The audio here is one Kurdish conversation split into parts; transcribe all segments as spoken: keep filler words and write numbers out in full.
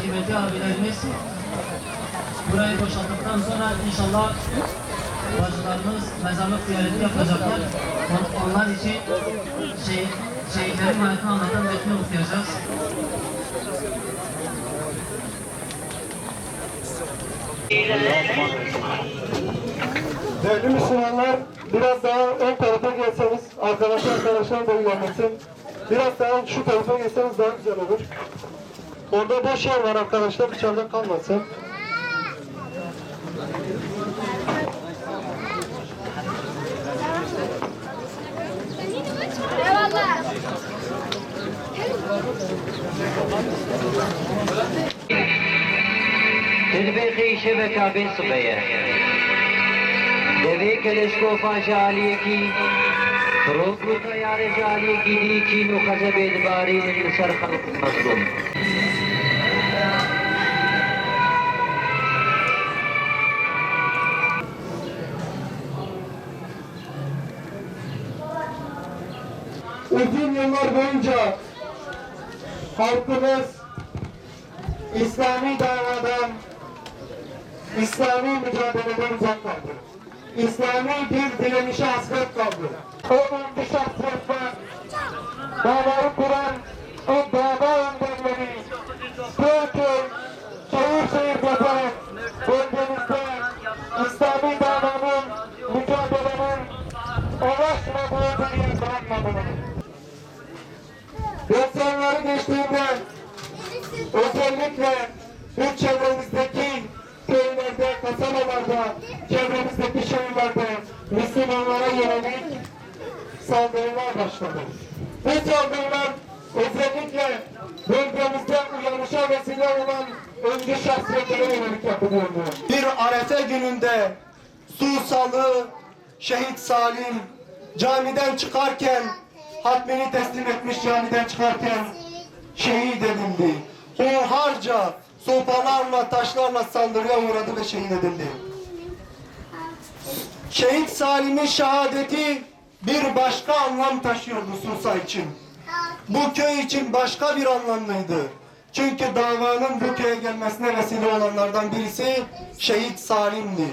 Kıymetli abilerimiz burayı boşalttıktan sonra inşallah bacılarımız mezarlık ziyareti yapacaklar. On-, onlar için şey, şehitlerin manetini anlatan metni okuyacağız. Değerli Müslümanlar, biraz daha ön tarafa gelseniz, arkadaşlar, arkadaşlar da ilerlesin. Biraz daha şu tarafa geçseniz daha güzel olur. Orada boş yer var arkadaşlar, dışarıda kalmasın. Eyvallah. Dirbêxê îşeveka bê sibe ye. Devê keleşkofa ji aliyekî, rok û teyare ji aliyekî dî çîn û xezebê dibarînin li ser xelk û mezlûm. Uzun yıllar boyunca halkımız İslami davadan, İslami mücadeleden uzak kaldı. İslami bir direnişe hasret kaldı. O öncü şahsiyetler, davayı kuran o dava önderleri, köy köy, şehir şehir geziyor. Bölgemizde İslami davanın, mücadelenin ulaşmadığı bir yer bırakmadılar. Dosyaları geçtiğinde özellikle bu çevremizdeki köylerde, kasabalarda, çevremizdeki şehirlerde Müslümanlara yönelik saldırılar başladı. Bu saldırılar özellikle bölgemizde uyanışa vesile olan öncü şahsiyetlere yönelik yapılıyordu. Bir Arefe gününde Susalı Şehit Salim camiden çıkarken, hatmini teslim etmiş camiden çıkarken şehit edildi. Hunharca sopalarla, taşlarla saldırıya uğradı ve şehit edildi. Şehit Salim'in şehadeti bir başka anlam taşıyordu Susa için. Bu köy için başka bir anlamlıydı. Çünkü davanın bu köye gelmesine vesile olanlardan birisi Şehit Salim'di.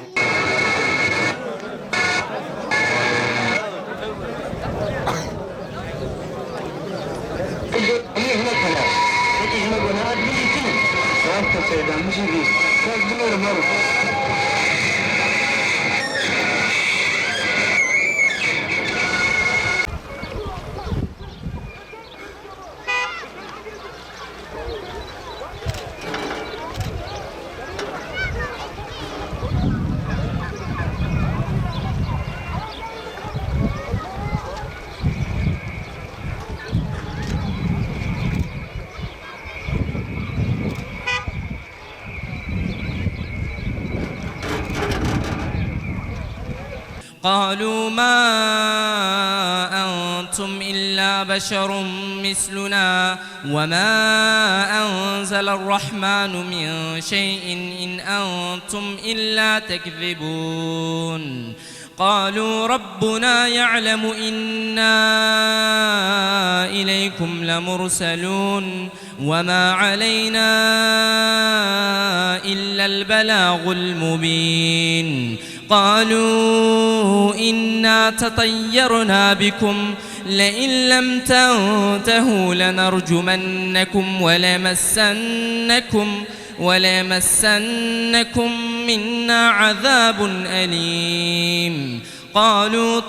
قالوا ما أنتم إلا بشر مثلنا وما أنزل الرحمن من شيء إن أنتم إلا تكذبون. قالوا ربنا يعلم إنا إليكم لمرسلون وما علينا إلا البلاغ المبين. قالوا إنا تطيرنا بكم لئن لم تنتهوا لنرجمنكم ولمسنكم وليمسنكم منا عذاب أليم. قالوا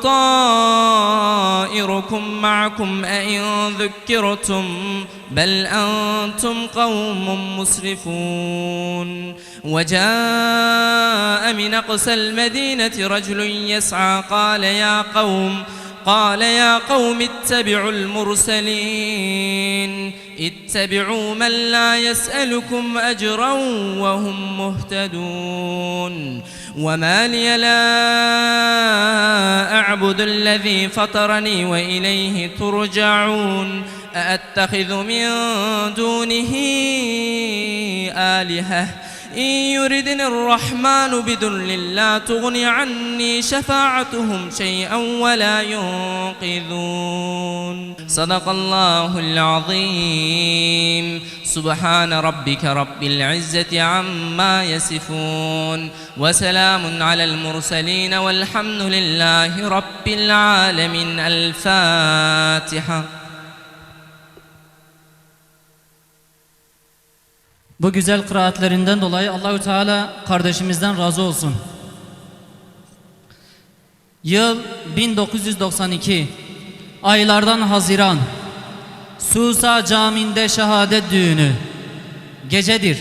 طائركم معكم أئن ذكرتم بل أنتم قوم مسرفون. وجاء من أقصى المدينة رجل يسعى قال يا قوم، قال يا قوم اتبعوا المرسلين. اتبعوا من لا يسألكم أجرا وهم مهتدون. وما لي لا أعبد الذي فطرني وإليه ترجعون. أأتخذ من دونه آلهة إن يردن الرحمن بضر لا تغن عني شفاعتهم شيئا ولا ينقذون. صدق الله العظيم. سبحان ربك رب العزة عما يصفون. وسلام على المرسلين والحمد لله رب العالمين. الفاتحة. Bu güzel kıraatlerinden dolayı Allahü Teala kardeşimizden razı olsun. Yıl bin dokuz yüz doksan iki, aylardan Haziran, Susa Camii'nde şehadet düğünü. Gecedir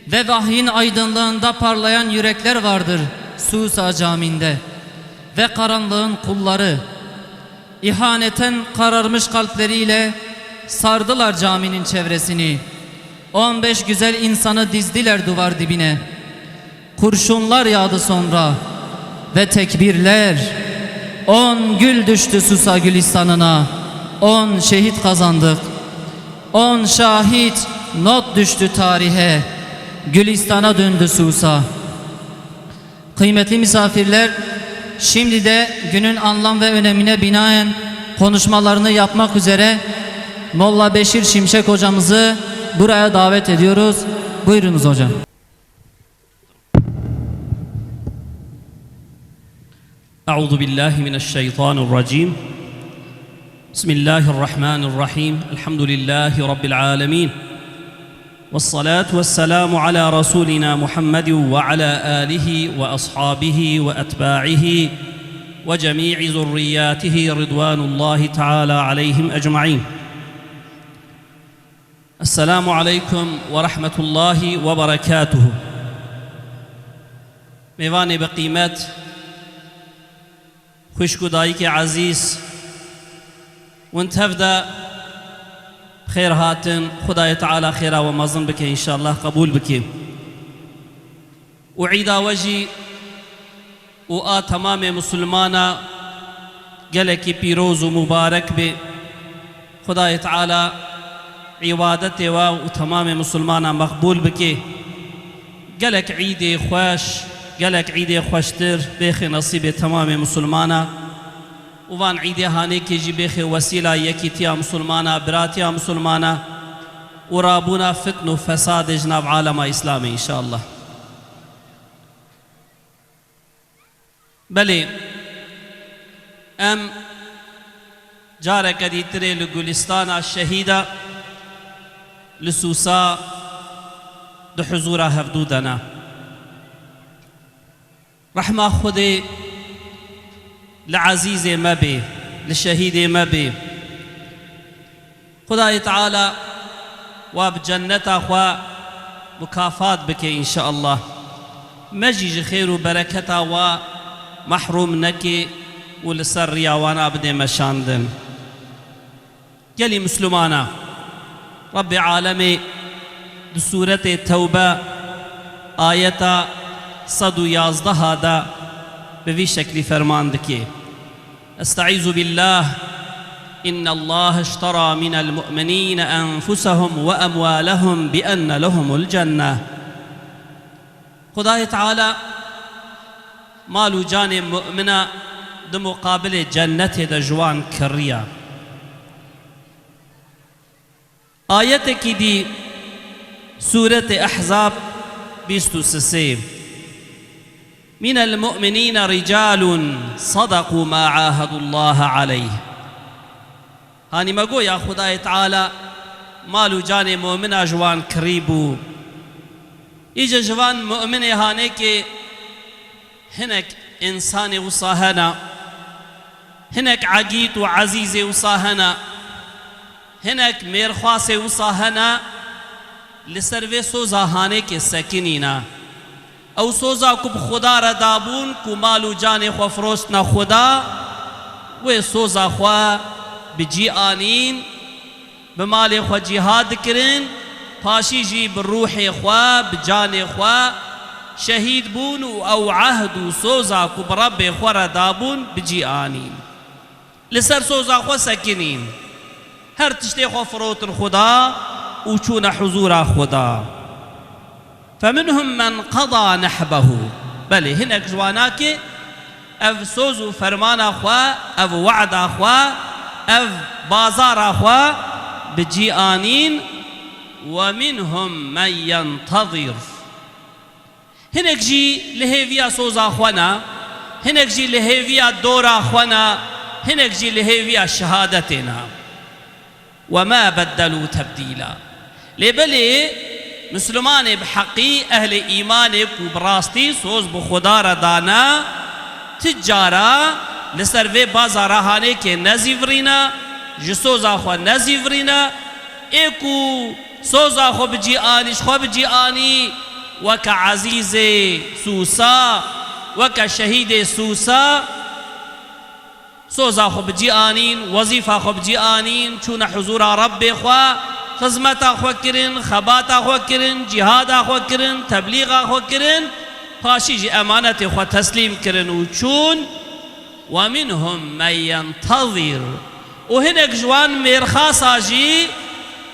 ve vahyin aydınlığında parlayan yürekler vardır Susa Camii'nde ve karanlığın kulları ihaneten kararmış kalpleriyle sardılar caminin çevresini. On beş güzel insanı dizdiler duvar dibine. Kurşunlar yağdı sonra ve tekbirler. On gül düştü Susa gülistanına. On şehit kazandık. On şahit not düştü tarihe. Gülistana döndü Susa. Kıymetli misafirler, şimdi de günün anlam ve önemine binaen konuşmalarını yapmak üzere Molla Beşir Şimşek hocamızı buraya davet ediyoruz. Buyurunuz hocam. أعوذ بالله من الشيطان الرجيم. بسم الله الرحمن الرحيم. الحمد لله رب العالمين. والصلاة والسلام على رسولنا محمد وعلى آله وأصحابه وأتباعه وجميع ذرياته رضوان الله تعالى عليهم أجمعين. السلام عليكم ورحمة الله وبركاته. Mêvanê bi qîmet, xwişk û dayikê ezîz, hûn tev de bi xêr hatin. Xwedayê Teala xêra we mezin bike, înşallah qebûl bike. Û îda we jî û a temamê misilmana gelekî pîroz û mubarek be. Xwedayê Teala îbadetê we û temamê misilmana meqbûl bike. Gelek îdê xweş, gelek îdê xweştir bêxê nesîbê temamê misilmana. Û van îdê hanêkê jî bêxê wesîla yekîtiya misilmana, biratiya misilmana û rabûna fitn û fesadê ji nav alema Îslamê, înşallah. Belê, em careke dîtirê li Gulistana Şehîda, li Sûsa, di huzûra hevdû de ne. Rehma Xwedê li ezîzê me bê, li şehîdê me bê. Xwedayê Teala wa bi cenneta xwe mukafat bike înşeallah. Me jî ji xêr û bereketa wa mehrûm neke û li ser riya wana bide meşandin. Gelî Misilmana, Rebbê Alemê di Sûretê Tewbe ayeta sed û yazdeha de bi vî şeklî ferman dike. أستعيذ بالله، إن الله اشترى من المؤمنين أنفسهم وأموالهم بأن لهم الجنة. Xwedayê Teala mal û canê mumina di muqabilê cennetê de ji wan kiriya. Ayetekî dî, Sûretê Ehzab, bîst û sisê. من المؤمنين رجال صدقوا ما عاهدوا الله عليه. Hanî me got ya Xwedayê Teala mal û canê mumina ji wan kirî bû. Îce ji van muminê hanêkê hinek însanê wisa hene, hinek egît û ezîzê wisa hene, hinek mêrxwasê wisa hene, li ser vê soza hanêkê sekinîne. Ew soza ku bi Xuda re dabûn, ku mal û canê xwe firostine Xuda, wê soza xwe bi cî anîn, bi malê xwe cîhad dikirin, paşî jî bi ruhê xwe, bi canê xwe şehîd bûn û ew ehd û soza ku bi Rebbê xwe re dabûn bi cî anîn. Li ser soza xwe sekinîn. Her tiştê xwe firotin Xuda û çûne huzûra Xuda. فمنهم من قضى نحبه. Belê, hinek ji wana ke ev soz û fermana xwe, ev we'da xwe, ev bazara xwe bi cî anîn. ومنهم من ينتظر. Hinek jî li hêviya soza xwe ne, hinek jî li hêviya dora xwe ne, hinek jî li hêviya şehadetê ne. وما بدلوا تبديلا. Lê belê, Mislimanê bi heqî, ehlê îmanê ku bi rastî soz bi Xuda re dane, ti cara li ser vê bazara hanê kê nezîvirîne, ji soza xwe nezîvirîne, ê ku soza xwe bi cî anî, ji xwe bi cî anî, weke Ezîzê Sûsa, weke şehîdê Sûsa, soza xwe bi cî anîn, wezîfa xwe bi cî anîn, çûne huzûra Rebbê xwe, xizmeta xwe kirin, xebata xwe kirin, cîhada xwe kirin, teblîxa xwe kirin, paşî jî emanetê xwe teslîm kirin û çûn. ومنهم من ينتظر. Û hinek ji wan mêrxasa jî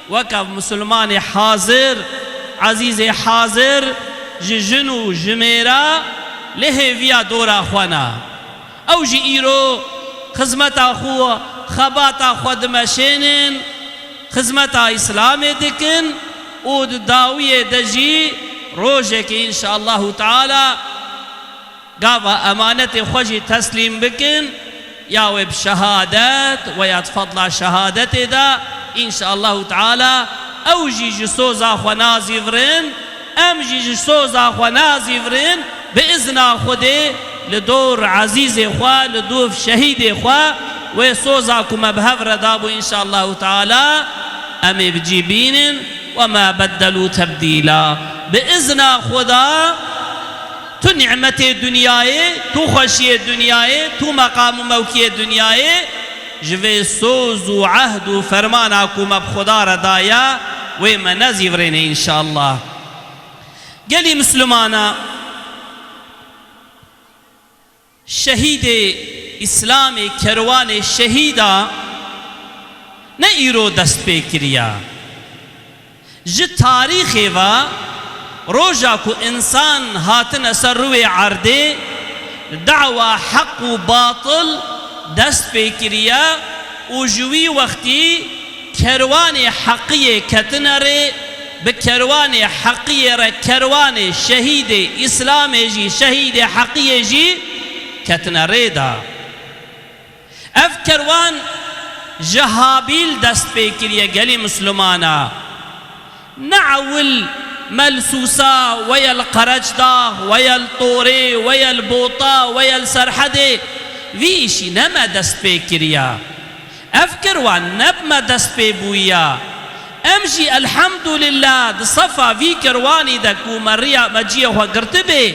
weke Misilmanê hazir, Ezîzê hazir, ji jin û ji mêra li hêviya dora xwe ne. Ew jî îro xizmeta xwe, xebata xwe dimeşênin, xizmeta Îslamê dikin û di dawiyê de jî rojekê înşaallahu teala gava emanetê xwe jî teslîm bikin, ya wê bi şehadet we ya di fedla şehadetê de, înşaallahu teala, ew jî ji soza xwe nazîvirin, em jî ji soza xwe nazîvirin, bi izna Xwedê li dor ezîzê xwe, li dor şehîdê xwe, wê soza ku me bi hev re dabû, înşaallahu teala, em ê bi cî bînin, وما بدلوا تبديلا. Bi izna Xweda, tu nîmetê dinyayê, tu xweşiyê dinyayê, tu meqam û mewkiyê dinyayê, ji vê soz û ehd û fermana ku me bi Xweda re daye, wê me nezîvirêne înşallah. Gelî Mislimana, şehîdê Îslamê, kerwanê şehîda ne îro dest pê kiriya. Ji tarîxê ve roja ku însan hatine ser rûyê erdê, dawa heq û batil dest pê kiriye û ji wî wextî kerwanê heqiyê ketine rê, bi kerwanê heqiyê re kerwanê şehîdê Îslamê jî, şehîdê heqiyê jî ketine rê de. Ev kerwan ji Habîl dest pê kiriye, gelî Mislimana. Ne ewil me li Sûsa, we ye li Qereçdax, we ye li Torê, we ye li Bota, we ye li Serhedê, vî îşî ne me dest pê kiriya. Ev kerwan ne bi me dest pê bûya. Em jî elhemdulillah di sefa vî kerwanî de ku me riya me ciyê xwe girtibê,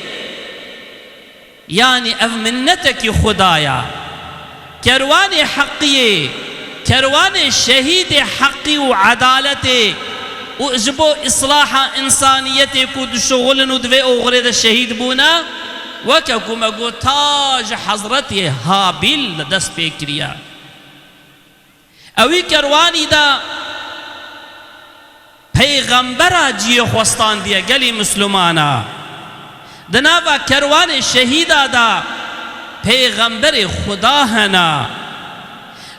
Yanî ev minnetekî Xuda ya. Kerwanê heqiyê, kerwanê şehîdê heqî û edaletê û ji bo îslaha însaniyetê ku dişuxulin û di vê oxirê de şehîd bûne, weke ku me got, ta ji Hezretî Habîl li dest pê kiriye. Ewî kerwanî de peyxembera ciyê xwe standiye, gelî Mislimana. Di nava kerwanê şehîda de peyxemberê Xuda hene.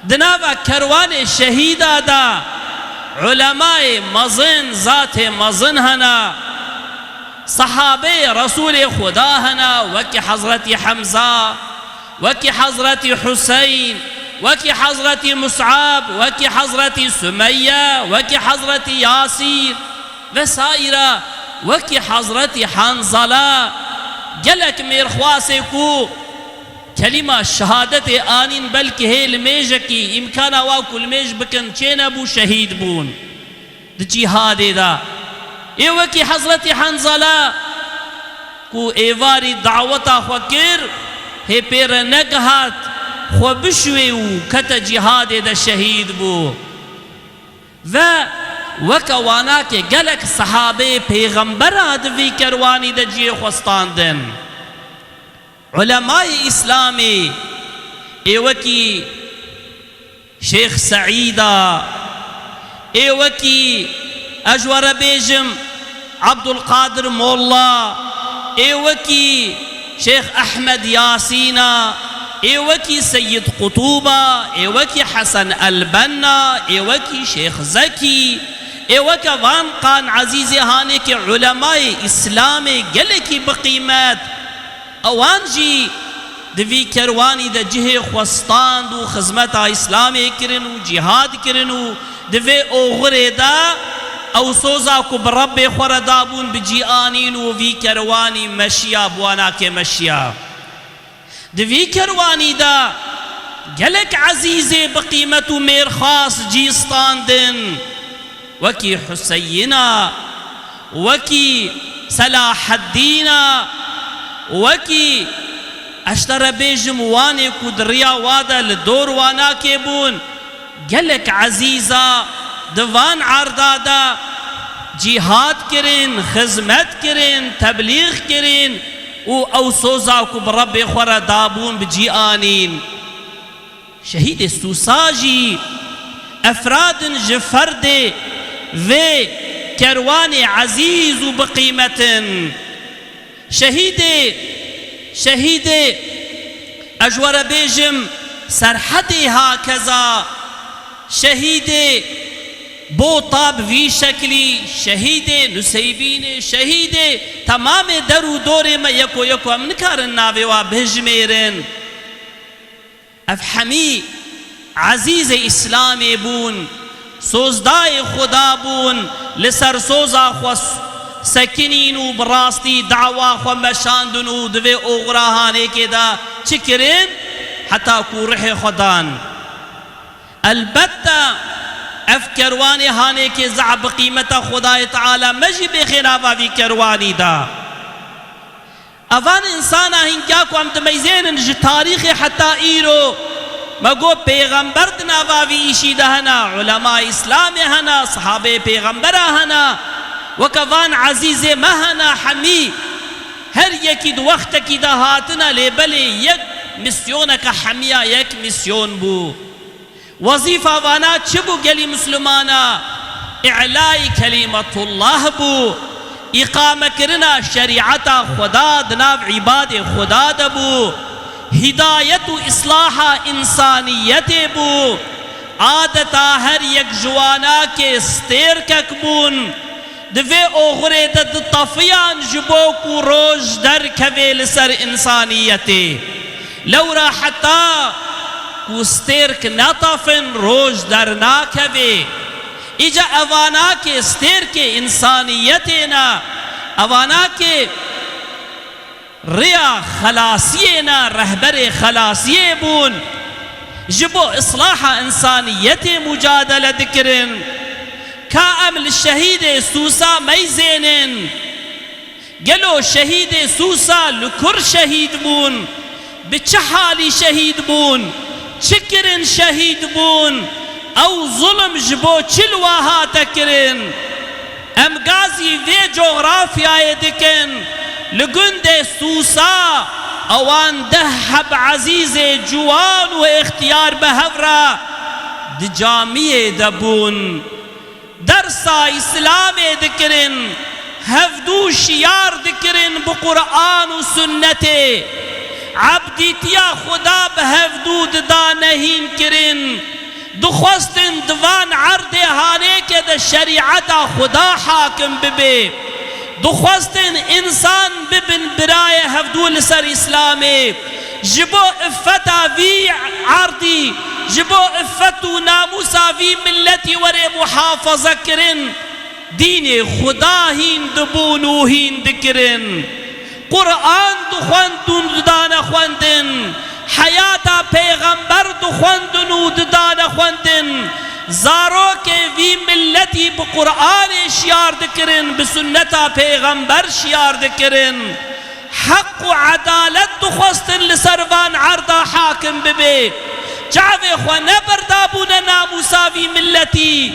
Di nava kerwanê şehîda de ulemayê mezin, zatê mezin hene. Sehabeyê Resûlê Xuda hene, wekî Hezretî Hemza, wekî Hezretî Huseyn, wekî Hezretî Mus'ab, wekî Hezretî Sumeyye, wekî Hezretî Yasîr vesaîre, wekî Hezretî Hanzala. Gelek mêrxwasê ku kelîma şehadetê anîn, belkî hê limêjekî îmkana wa ku limêj bikin çênebû, şehîd bûn di cîhadê de. Ê wekî Hezretî Hanzala ku êvarî daweta xwe kir, hê pê re negihat, xwe bişuwê û kete cîhadê de şehîd bû. Ve weke wana ke gelek sehabeyê pêxembera di vî kerwanî de ciyê xwe standin. Ulemayê Îslamê, ê wekî Şêx Seîda, ê wekî, ez ji we re bêjim, Abdulkadir Molla, ê wekî Şêx Ehmed Yasîn a, ê wekî Seyyid Qutûb a, ê wekî Hesen Elbenna, ê wekî Şêx Zekî, ê weke van qan ezîzê hanêkê ulemayê Îslamê gelekî bi qîmet. Ewan jî di vî kerwanî de cihê xwe stand û xizmeta Îslamê kirin û cîhad kirin û di vê oxirê de ew soza ku bi Rebbê xwe re dabûn bi cî anîn û vî kerwanî meşiya, bi wanakê meşiya. Di vî kerwanî de gelek ezîzê bi qîmet û mêrxas cî standin. Wekî Huseyîn a, wekî Selaheddîn a, wekî, ez ji te re bêjim, wanê ku di riya wa de li dor wanakê bûn, gelek ezîz a di van erda de cîhad kirin, xizmet kirin, teblîx kirin û ew soza ku bi Rebbê xwe re dabûn bi cî anîn. Şehîdê Sûsa jî efrad in ji ferdê vê kerwanê ezîz û bi qîmet in. Şehîdê, şehîdê, ez ji we re bêjim, Serhedê hakeza, şehîdê Bota bi vî şeklî, şehîdê Nuseybînê, şehîdê temamê der û dorê me yeko yeko em nikarin navê wa bihijmêrin. Ev hemî ezîzê Îslamê bûn, sozdayê Xuda bûn, li ser soza xwe s-, sekinîn û bi rastî dawa xwe meşandin û di vê oxira hanêkê de çi kirin? Heta ku rihê xwe dan. Elbette ev kerwanê hanêkê zehf bi qîmeta Xwedayê Teala me jî bêxê nava vî kerwanî de. Evan însana hingya ku em dimeyzênin ji tarîxê heta îro, me got pêxember di nava vî îşî de hene, ulema Îslamê hene, sihabeyê pêxembera hene, weke van ezîzê me hene hemî. Her yekî di wextekî de hatine, lê belê yek misyoneke hemiya yek misyon bû. Wezîfa vana çi bû gelî Mislimana? Îlayî kelîmetullah bû. Îqamekirina şerîeta Xuda di nav îbadê Xuda de bû. Hîdayet û îslaha însaniyetê bû. Adeta her yek ji wanakê stêrkek bûn. Di vê oxirê de ditefiyan ji bo ku roj derkeve li ser însaniyetê. Lewra heta ku stêrk netefin, roj dernakeve. Îca evanakê stêrkê însaniyetê ne, evanakê rêya xelasiyê ne, rehberê xelasiyê bûn. Ji bo islaha însaniyetê mucadele dikirin. Ka em li şehîdê Sûsa meyzênin. Gelo şehîdê Sûsa li kur şehîd bûn? Bi çi halî şehîd bûn? Çi kirin şehîd bûn? Ew zulm ji bo çi li wa hate kirin? Em gazî vê cografyayê dikin. Li gundê Sûsa ewan deh heb ezîzê ciwan û êxtiyar bi hev re di camiyê de bûn. Dersa Îslamê dikirin, hevdû şiyar dikirin bi Quran û Sunnetê. Ebdîtiya Xuda bi hevdû didane hîn kirin. Dixwestin di van erdê hanêke de şerîeta Xuda hakim bibe. Dixwestin însan bibin birayê hevdû li ser Îslamê. Ji bo iffeta vî erdî, ji bo iffet û namûsa vî miletî were muhafaza kirin, dînê Xuda hîn dibûn û hîn dikirin. Quran dixwendin û didane xwendin, heyata pêxember dixwendin û didane xwendin. Zarokê vî miletî bi Quranê şiyar dikirin, bi sunneta pêxember şiyar dikirin. Heq û edalet dixwestin li ser van erda hakim bibe. Çavê xwe neberdabûne namûsa vî miletî.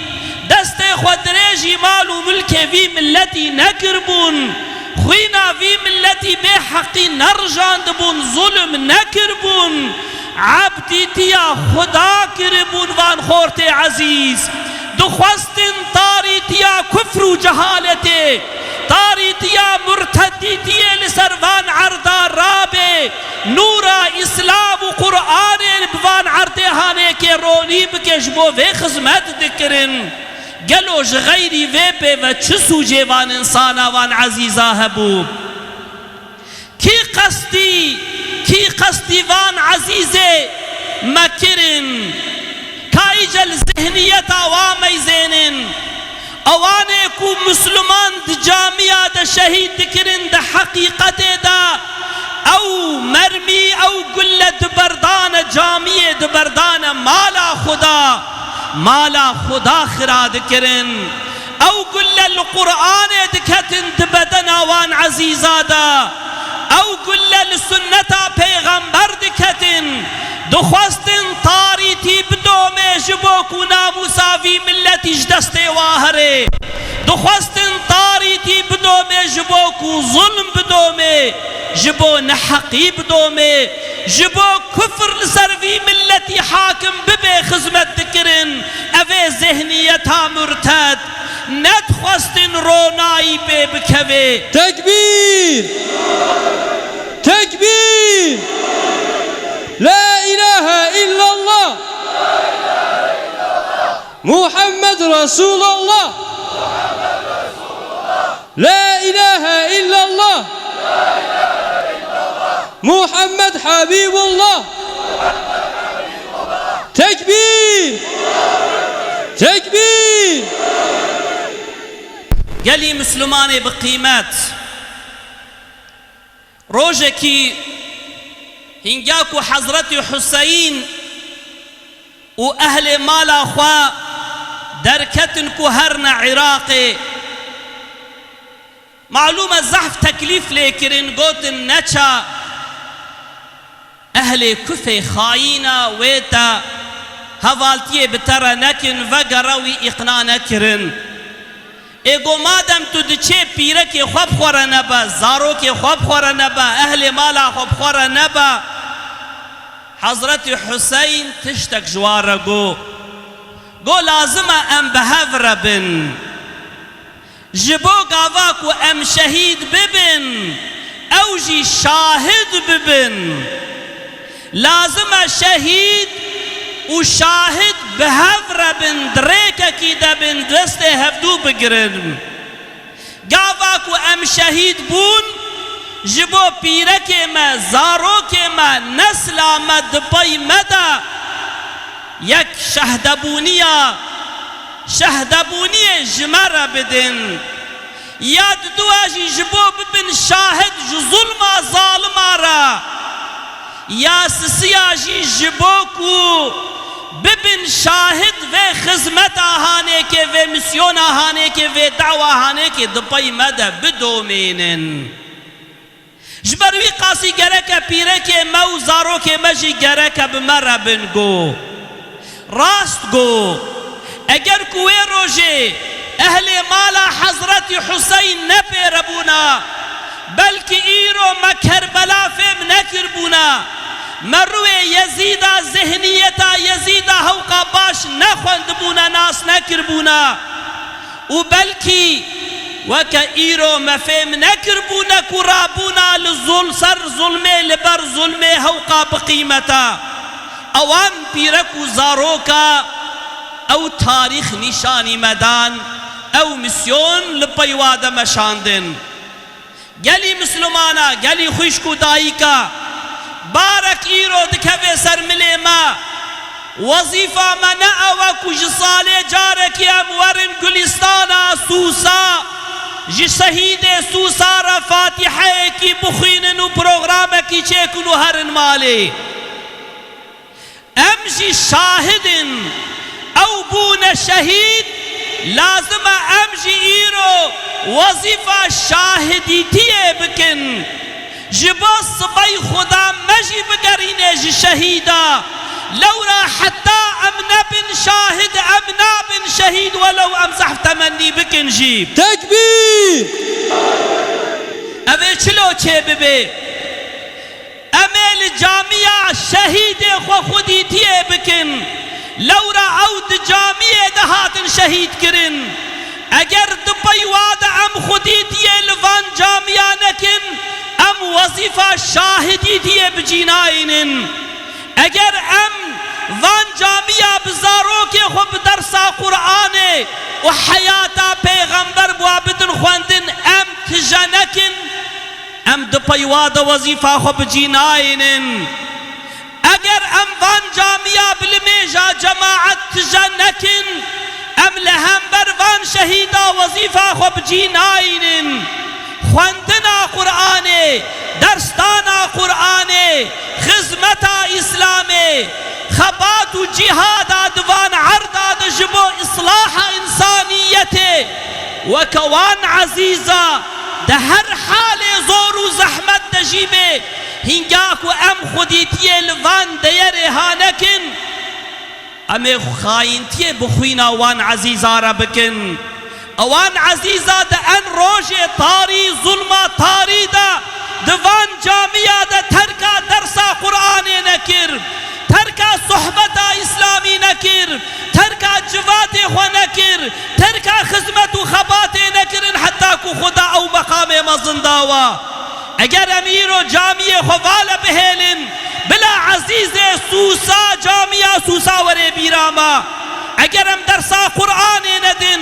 Destê xwe dirêjî mal û milkê vî miletî nekiribûn. Xwîna vî miletî bê heqî nerijandibûn, zulm nekiribûn. Ebdîtiya Xuda kiribûn van xortê ezîz. Dixwestin tarîtiya kufr û cehaletê, ta Dîtiyê li ser van erda rabe, nûra Îslam û Qur'anê bi van erdê hanê kê ronî bike, ji bo vê xizmet dikirin. Gelo ji xeyrî vê pê ve çi sûcê van însana, van ezîza hebû? Kî qestî, kî qestî van ezîzê me kirin? Ka îca li zihniyeta wa meyzênin. Ewanê ku Misliman di camiya de şehîd dikirin, di heqîqetê de ew mermî, ew gulle diberdane camiyê, diberdane mala Xuda, mala Xuda xira dikirin. Ew gulle li Qur'anê diketin di bedena wan ezîza de. Ew gulle li sunneta pêxember diketin. Dixwestin tarîtî bidomê ji bo ku namûsa vî miletî ji destê wa here. Dixwestin tarîtî bidomê ji bo ku zulm bidomê, ji bo neheqî bidomê, ji bo kufr li ser vî miletî hakim bibe xizmet dikirin. Ev ê zihniyeta murted, nedixwestin ronayî pê bikeve. Tekbîr! Tekbîr! La ilahe illallah! Muhammed Resulallah! La ilahe illallah! Muhammed Habibullah! Tekbîr! Tekbîr! Gelî Mislimanê bi qîmet, rojekî hingya ku Hezretî Huseyîn û ehlê mala xwe derketin ku herine Iraqê, malûm e zehf teklîf lê kirin, gotin neça, ehlê kufê xayîna wê te hevaltiyê bi te re nekin, vegere wî îqna nekirin. Ê go madem tu diçê pîrekê xwe bi xwe re nebe, zarokê xwe bi xwe re nebe, ehlê mala xwe bi xwe re nebe, Hezretî Huseyn tiştek ji wan re got. Got lazim e em bi hev re bin. Ji bo gava ku em şehîd bibin, ew jî şahid bibin. Lazim e şehîd û şahid bi hev re bin, di rêkekî de bin, destê hevdû bigirin. Gava ku em şehîd bûn, ji bo pîrekê me, zarokê me, nesla me, di pey me de yek şehdebûniya, şehdebûniyê ji me re bidin. Ya diduwa jî ji bo bibin şahid ji zulma zalima re, ya sisiya jî ji bo ku bibin şahid vê xizmeta hanêkê, vê misyona hanêkê, vê dawa hanêkê di pey me de bidomînin. Ji ber wî qasî gereke pîrekê me û zarokê me jî gereke bi me re bin, got. Rast got. Eger ku wê rojê ehlê mala Hezretî Huseyn ne pê re bûna, belkî îro me Kerbela fêm nekiribûna, me rûyê Yezîda, zihniyeta Yezîda hewqa baş nexwendibûna, nas nekiribûna. Û belkî weke îro me fêm nekiribûne ku rabûna li zul-, ser zulmê, li ber zulmê hewqa bi qîmet e. Ewan pîrek û zaroka ew tarîx nîşanî me dan, ew misyon li pey wa de meşandin. Gelî Mislimana, gelî xwişk û dayika, barek îro dikeve ser milê me. Wezîfa me ne ew e ku ji salê carekî em werin Gulîstana Sûsa, ji şehîdê Sûsa re fatîheyekî bixwînin û programekî çêkin û herin malê. Em jî şahid in, ew bûne şehîd, lazim e em jî îro wezîfa şahidîtiyê bikin. Ji bo sibey Xuda me jî bigerîne ji şehîda. Lewra heta em nebin şahid, em nabin şehîd, welew em zehf temennî bikin jî. Tekbîr! Ev ê çilo çêbibe? Em ê li camiya şehîdê xwe xwedîtiyê bikin. Lewra ew di camiyê de hatin şehîd kirin. Eger di pey wa de em xwedîtiyê li van camiya nekin, tiyê bi cî nayînin. Eger em van camiya bi zarokê xwe bi dersa Qur'anê û heyata pêxember bi wa bidin xwendin, em tije nekin, em di peywa de wezîfa xwe bi cî nayînin. Eger em van camiya bi limêja cemaet tije nekin, em li hember van şehîda wezîfa xwe bi cî nayînin. Xwendina Qur'anê, dersdana Qur'anê, xizmeta Îslamê, xebat û cîhada di van erda de ji bo islaha însaniyetê, weke wan ezîza di her halê zor û zehmet de jî bê, hînga ku em xwedîtiyê li van deyerê ha nekin, em ê xayîntiyê bi xwîna wan ezîza re bikin. Ewan ezîza di en rojê tarî, zulma tarî de, di van camiya de terka dersa Qur'anê nekir, terka sohbeta Îslamî nekir, terka civatê xwe nekir, terka xizmet û xebatê nekirin, heta ku Xuda ew meqamê mezin dawa. Eger em îro camiyê xwe vale bihêlin, bila ezîzê Sûsa, camiya Sûsa were bîra me. Eger em dersa Qur'anê nedin,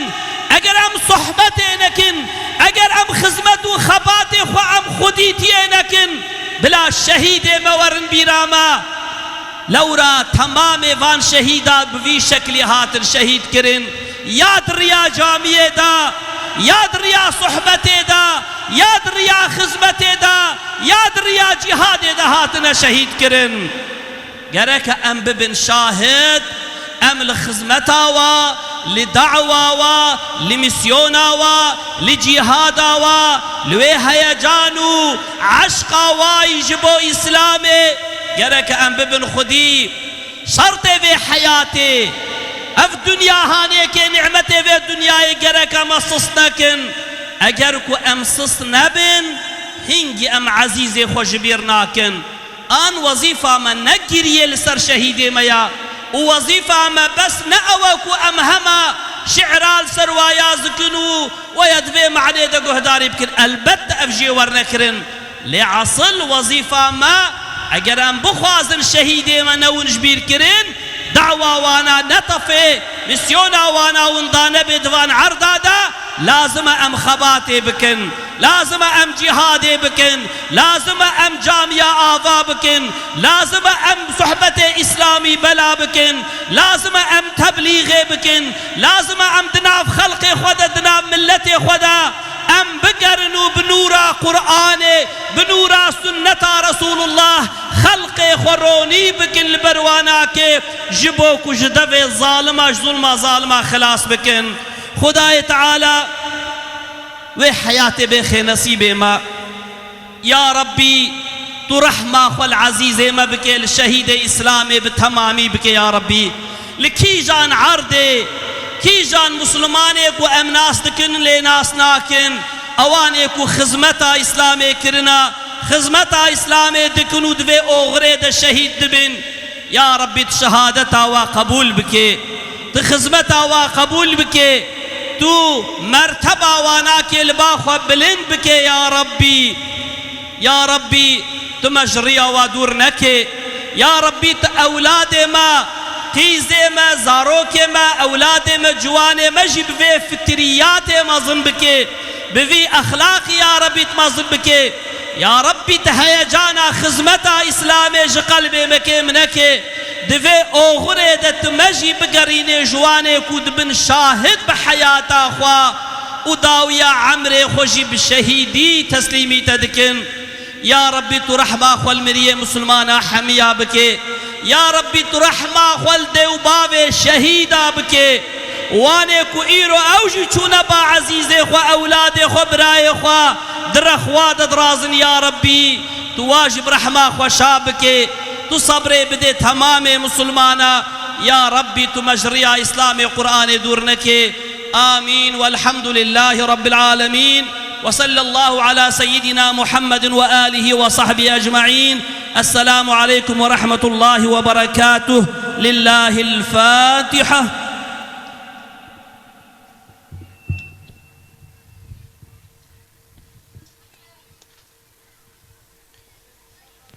eger em sohbetê nekin, eger em xizmet û xebatê xwe em xwedîtiyê nekin, bila şehîdê me werin bîra me. Lewra temamê van şehîda bi vî şeklî hatin şehîd kirin, ya di riya camiyê de, ya di riya sohbetê de, ya di riya xizmetê de, ya di riya cîhadê de hatine şehîd kirin. Gereke em bibin şahid, em li xizmeta wa, li da'wa wa, li mîsyona wa, li cîhada wa, li wê heyecan û eşqa wa yî ji bo Îslamê, gereke em bibin xwedî. Şertê vê heyatê, ev dinya hanêkê, nîmetê vê dinyayê gereke me sist nekin. Eger ku em sist nebin, hingî em ezîzê xwe ji bîr nakin. An wezîfa me ne giriyê li ser şehîdê me ya û wezîfa me bes ne ew e ku em hema şi'ra li ser wa yaz dikin û we ya di vê manê de guhdarî bikin. Elbette ev jê wernekirin. Lê esil wezîfa me, eger em bixwazin şehîdê me newin ji bîr kirin, dawa wana netefê, mîsyona wana winda nebe di van erda de, lazim e em xebatê bikin, lazim e em cîhadê bikin, lazim e em camiya ava bikin, lazim e em sohbetê Îslamî bela bikin, lazim e em teblîxê bikin, lazim e em di nav xelqê xwe de, di nav miletê xwe de, em bigerin û bi nûra Qur'anê, bi nûra sunneta Resûlullah xelqê xwe ronî bikin li ber wana ke ji bo ku ji devê zalima, ji zulma zalima xilas bikin. Xwedayê Teala wê heyatê bêxê nesîbê me. Ya Rebbî, tu rehma xwe li ezîzê me bike, li şehîdê Îslamê bi temamî bike ya Rebbî. Li kîjan erdê, kîjan Muslimanê ku em nas dikin lê nas nakin, ewanê ku xizmeta Îslamê kirina, xizmeta Îslamê dikin û di vê oxirê de şehîd dibin. Ya Rebbî, tu şehadeta wa qebûl bike, tu xizmeta wa qebûl bike, tu merteba wanakê li ba xwe bilind bike ya Rebbî. Ya Rebbî, tu me ji riya wa dûr neke. Ya Rebbî, tu ewladê me, qîzê me, zarokê me, ewladê me, ciwanê me jî bi vê fitriyatê mezin bike, bi vî exlaqî ya Rebbî tu mezin bike. Ya Rebbî, tu heyecana xizmeta Îslamê ji qelbê me kêm neke. Di vê oxirê de tu me jî bigerînê ji wanê ku dibin şahid bi heyata xwe û dawiya emrê xwe jî bi şehîdî teslîmî te dikin. Ya Rebbî, tu rehma xwe li miriyê misilmana hemiya bike. Ya Rebbî, tu rehma xwe li dê û bavê şehîda bike. Wanê ku îro ew jî çûne ba ezîzê xwe, ewladê xwe, birayê xwe, di rexwa de dirazin, ya Rebbî, tu wa jî bi rehma xwe şa bike, tu sebrê bidê temamê misilmana. Ya Rebbî, tu me ji riya Îslamê, Qur'anê dûr neke. Amîn. Welhamdulillahî Rabbil alemîn. Ve sallallahu ala seyyidina Muhammedin ve alihi ve sahbihi ecmaîn. Esselamu aleykum ve rahmetullahi ve berekatuh. Lillahil Fatiha.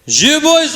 Ji bo